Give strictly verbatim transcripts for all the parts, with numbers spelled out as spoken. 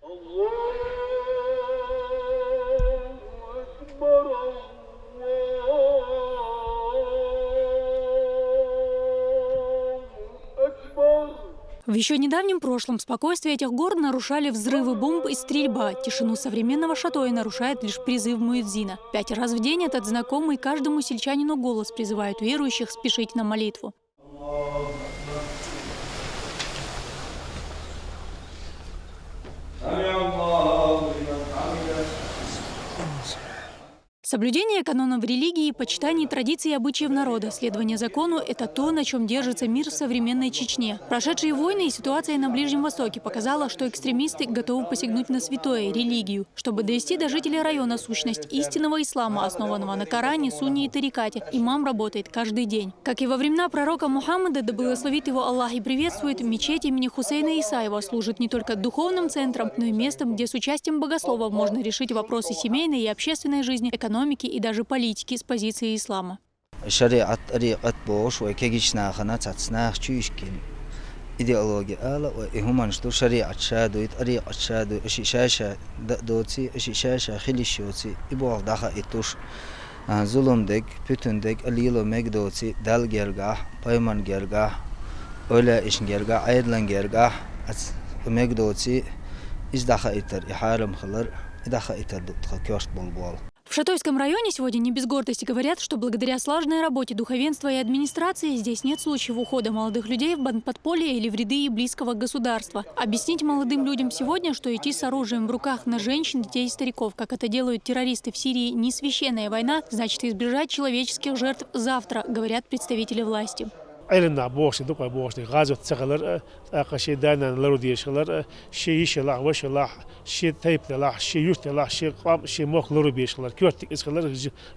В еще недавнем прошлом спокойствие этих гор нарушали взрывы бомб и стрельба. Тишину современного Шатоя нарушает лишь призыв муэдзина. Пять раз в день этот знакомый каждому сельчанину голос призывает верующих спешить на молитву. Соблюдение канонов религии, почитание традиций и обычаев народа, следование закону — это то, на чем держится мир в современной Чечне. Прошедшие войны и ситуация на Ближнем Востоке показала, что экстремисты готовы посягнуть на святое — религию. Чтобы довести до жителей района сущность истинного ислама, основанного на Коране, Сунне и Тарикате, имам работает каждый день. Как и во времена пророка Мухаммада, да благословит его Аллах и приветствует, мечеть имени Хусейна Исаева служит не только духовным центром, но и местом, где с участием богословов можно решить вопросы семейной и общественной жизни, экономики и даже политики с позиции ислама. ШаригӀат, тӀарикъат бохуш вай кегийча нахана цхьацца наха чуйишкина идеология ала, вай и хӀуманаш ду, шаригӀат ша дуй, тӀарикъат ша дуй, аша ша-ша да а доций, аша ша-ша хила йиш йоций, и болх дӀахаийтуш, а, зулам дерг, пуьтун дерг а лело мега доций, Далла гергахь, пайхамарна гергахь, эвлаяашна гергахь, Ӏедална гергахь, ац мега доций, иза дӀахаийтар, и хьарам хилар, и дӀахаийтар ду тхан коьрта болу болх. В Шатойском районе сегодня не без гордости говорят, что благодаря слаженной работе духовенства и администрации здесь нет случаев ухода молодых людей в бандподполье или в ряды близкого государства. Объяснить молодым людям сегодня, что идти с оружием в руках на женщин, детей и стариков, как это делают террористы в Сирии, не священная война, значит избежать человеческих жертв завтра, говорят представители власти. Ӏилманах бохуш дукха бохуш, гӀазот ца хилар а, тӀаккха шен да-нана лару дезаш хилар а, шен йиша лахь, ваша лахь, шен тайпа делахь, шен юрт делахь, шен къам, шен мохк лару безаш хилар, коьртиг иза хилар,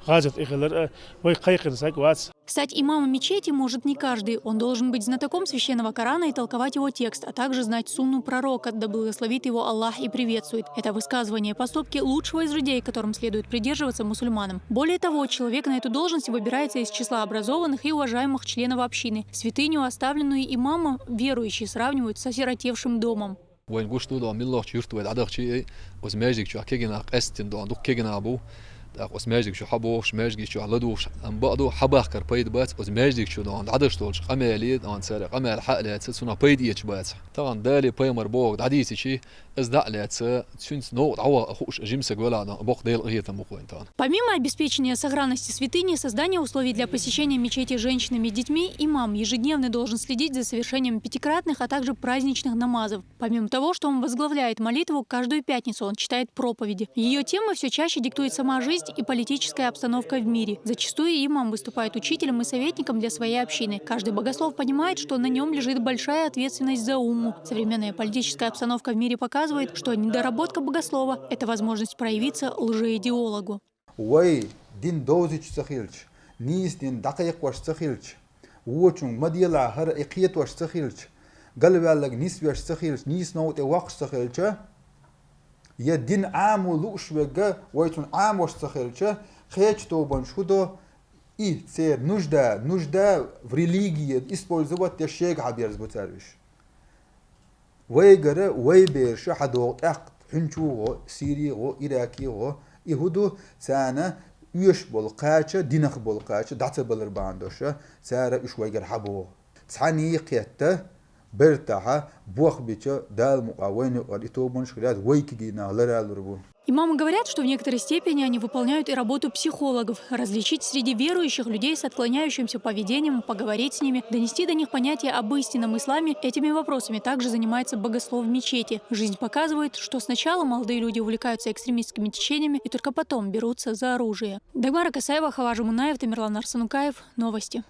гӀазот и хилар а, вай кхайкхина саг вац. Стать имамом мечети может не каждый. Он должен быть знатоком священного Корана и толковать его текст, а также знать сунну пророка, да благословит его Аллах и приветствует. Это высказывание и поступки лучшего из людей, которым следует придерживаться мусульманам. Более того, человек на эту должность выбирается из числа образованных и уважаемых членов общины. Святыню, оставленную имамом, верующие сравнивают с осиротевшим домом. Вайн гуш ду догӀан миллахчу юрт вай дӀадахчий, оцу маьждиг чохь кегий нах къаьстина догӀан дукха кегий нах бу. ТӀаккха оцу маьждиг чу хьабохуш, маьждиг чохь ладугӀуш, амма бакъду, хьабахкар пайда бац, оцу маьждиг чу догӀан дӀадаш долчу къамеле, догӀан цара къамел хьа а лаьца, цунах пайда эцаш бац. Тахана Дали пайхамар боху дӀадийцичий, Ас дӀа а лаьцна, цуьнца новкъа дӀаваха хууш жима саг велахь, боккха Делан къинхетам бу-кх вайн тахана. Помимо обеспечения сохранности святыни, создания условий для посещения мечети женщинами и детьми, имам ежедневно должен следить за совершением пятикратных, а также праздничных намазов. Помимо того, что он возглавляет молитву, каждую пятницу он читает проповеди. Ее темы все чаще диктует сама жизнь и политическая обстановка в мире. Зачастую имам выступает учителем и советником для своей общины. Каждый богослов понимает, что на нем лежит большая ответственность за умму. Современная политическая обстановка в мире показывает, что недоработка богослова — это возможность проявиться лжеидеологу. Вай дин довзуьйтуш ца хилча, нийса дин дӀакхайкхош ца хилча, вочуьнга ма делахь хӀара и кхетош ца хилча, галваьлларг нисвеш ца хилча, нийса новкъа тӀе воккхуш ца хилча, я дин Ӏамо лууш верг вай цунна Ӏамош ца хилча, кхечу тобанаш хӀун до, и церан нужда, нужда в религии использовать деш шегахьа берзабо цара уьш. Вайгара вай бераш хьадогӀу тӀаккха, хӀинца гӀо, Сири гӀо, Ираки гӀо, и хӀун ду, царна оьшуш болу кхача, динах болу кхача дӀа ца балар бахьана долуш, цара уьш вайгара хьабогӀу. Цхьаьний кхетта, бертахьа, бохбича, Дала мукъа вайна юкъара и тобанаш хилад, вай кегий нах ларалур бу. Имамы говорят, что в некоторой степени они выполняют и работу психологов. Различить среди верующих людей с отклоняющимся поведением, поговорить с ними, донести до них понятие об истинном исламе — этими вопросами также занимается богослов в мечети. Жизнь показывает, что сначала молодые люди увлекаются экстремистскими течениями и только потом берутся за оружие. Дагмара Касаева, Хаважи Мунаев, Тамерлан Арсанукаев. Новости.